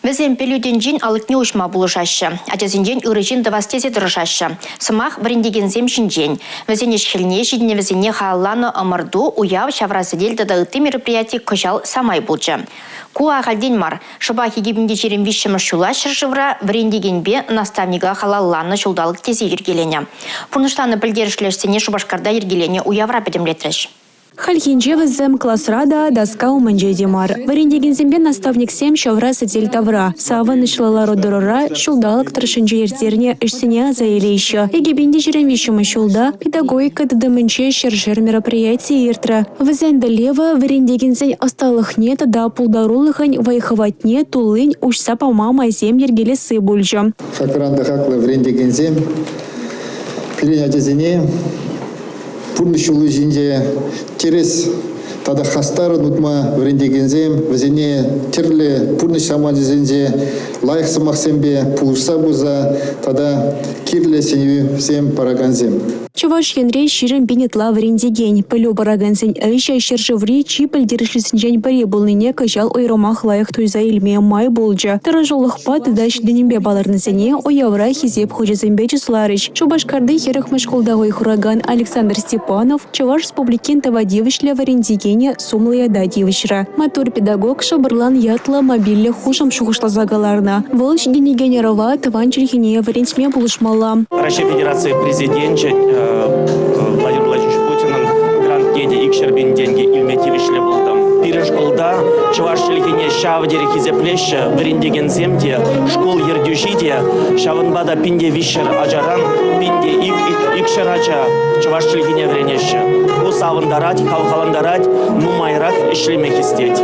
Вӗсем пӗлӳ тӗнчин алӑкне уҫма пулӑшаҫҫӗ, ачасенчен ырӑ ҫын тӑвас тесе тӑрӑшаҫҫӗ. Сӑмах вӗрентекенсем ҫинчен. Вӗсен ӗҫ-хӗлне, ҫитӗнӗвӗсене халалланӑ ӑмӑрту, уяв, ҫавра сӗтел тата ытти мероприяти кӑҫал самай пулчӗ. Ку ахальтен мар. Шӑпах 2023-мӗш ҫула ҫӗршывра вӗрентекенпе наставника халалланӑ ҫулталӑк тесе йӗркеленӗ. Пурнӑҫланӑ пӗлтерӗшлӗ ӗҫсене Шупашкарта йӗркеленӗ уявра пӗтӗмлетрӗҫ. Хальхинче вӗсем класра та, доска умӗнче те мар. Вӗрентекенсемпе наставниксем ҫавра сӗтел тавра. Савӑнӑҫлӑ лару-тӑрура ҫулталӑк тӑршшӗнче ирттернӗ ӗҫсене аса илеҫҫӗ. 2023 ҫулта педагогика тытӑмӗнче ҫӗршер мероприяти иртрӗ. Вӗсен тӗллевӗ – вӗрентекенсен ӑсталӑхне тата пултарулӑхӗн вӑй-хӑватне туллин уҫса пама майсем йӗркелесси пулчӗ. Хаклӑран та хаклӑ вӗрентекенсем пирӗн ачасене пурнӑҫ ҫулӗ ҫинче тӗрӗс тата хастаррӑн утма вӗрентекенсем вӗсене тӗрлӗ пурнӑҫ саманчӗсенче лайӑх сӑмахсемпе пулӑшса пырса тата кирлӗ сӗнӳсем паракансем. Чӑваш Енре 20 пин ытла вӗрентекен, пӗлӳ паракансен ӗҫӗ ҫӗршыври чи пӗлтерӗшлисенчен пӗри пулнине кӑҫал уйрӑмах лайӑх туйса илме май пулчӗ. Тӑрӑшулӑхпа тата ҫитӗнӳпе палӑрнисене уявра Хисеп хучӗсемпе чысларӗҫ. Шупашкарти 40-мӗш шкулта вӑй хуракан Александр Степанов Чӑваш Республикин тава тивӗҫлӗ вӗрентекенӗ сумлӑ ята тивӗҫрӗ. Маттур педагог «Шӑпӑрлан» ятлӑ мобильлӗ хушӑм шухӑшласа кӑларнӑ. Вӑл ҫитӗнекен ӑрӑва тӑван чӗлхене вӗрентме пулӑшмалла. Раҫҫей Федераци Президенчӗн Владимир Владимирович Путинӑн грантне те 200 пин тенкӗ илме тивӗҫлӗ пултӑм. Пирӗн шкулта чӑваш чӗлхине ҫав тери хисеплеҫҫӗ, вӗрентекенсем те, шкул ертӳҫи те. Ҫавӑнпа та 1300 ачаран 1200 ача чӑваш чӗлхине вӗренеҫҫӗ. Ку савӑнтарать, хавхалантарать, нумайрах ӗҫлеме хистет.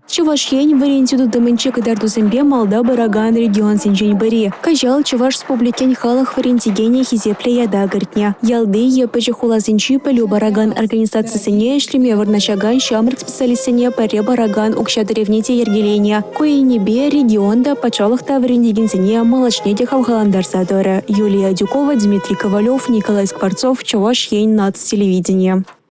Чӑваш Ен вӗрентӳ тытӑмӗнчи кӑтартусемпе малта пыракан регионсенчен пӗри. Кӑҫал Чӑваш Республикин халӑх вӗрентекенӗ хисеплӗ ята кӗртнӗ. Ялти е пӗчӗк хуласенчи пӗлӳ паракан организацисене ӗҫлеме вырнаҫакан ҫамрӑк специалистсене пӗрре паракан укҫа тӗревне те йӗркеленӗ. Ку енӗпе регион та, патшалӑх та вӗрентекенсене малашне те хавхалантарса тӑрӗ. Юлия Адюкова, Дмитрий Ковалев, Николай Скворцов, Чӑваш Ен наци телевиденийӗ.